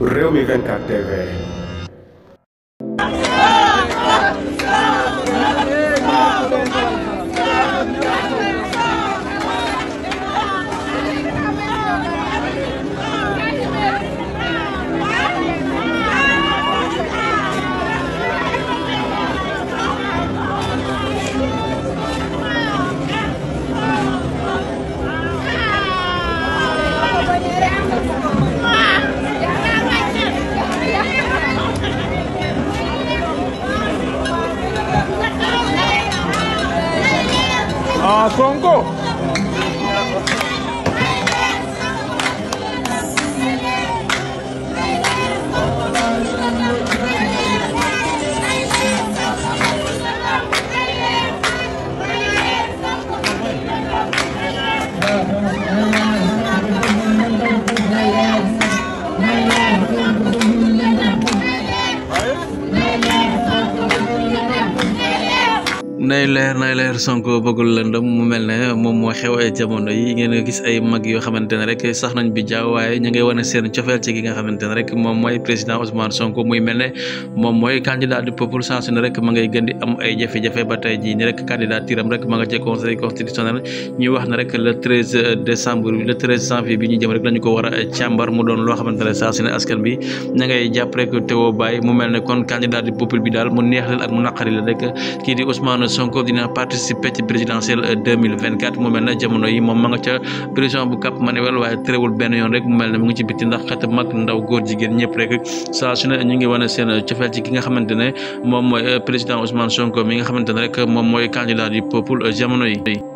Rewmi 24 TV. Sonko. nay leer Sonko bëggul lëndëm mu mel ne moom moo xew ay jamono yi ngeen nga gis ay mag yoo xamante ne rek sax nañ bi jaaw waaye ñu ngay wane seen cofeel ci gi nga xamante ne rek moom mooy président Ousmane Sonko muy mel ne moom mooy candidat du peuple saa su ne rek ma ngay gën di am ay jafe-jafe ba tey jii ni rek candidature am rek ma nga ci conseil constitutionnel ñuy wax ne rek le 13 décembre le 13 janvier bi ñu jëm rek lañu ko war a càmbar mu doon loo xamante ne saa su ne askan bi ña ngay jàpp rek teewoo bàyyi mu mel ne kon candidat du peuple bi daal mu neex leen ak mu naqari la rek kii di Ousmane Sonko dina participer ci présidentielle 2024 mu mel ne jamono yi moom ma nga ca prison bu Cap Manuel waaye terewul benn yoon rek mu mel ne mu ngi ci bitti ndax xet mag ndaw góor jigéen ñëpp rek saa su ne ñu ngi wane seen cofeel ci ki nga xamante ne moom mooy président Ousmane Sonko mi nga xamante ne rek moom mooy candidat du peuple jamono yi.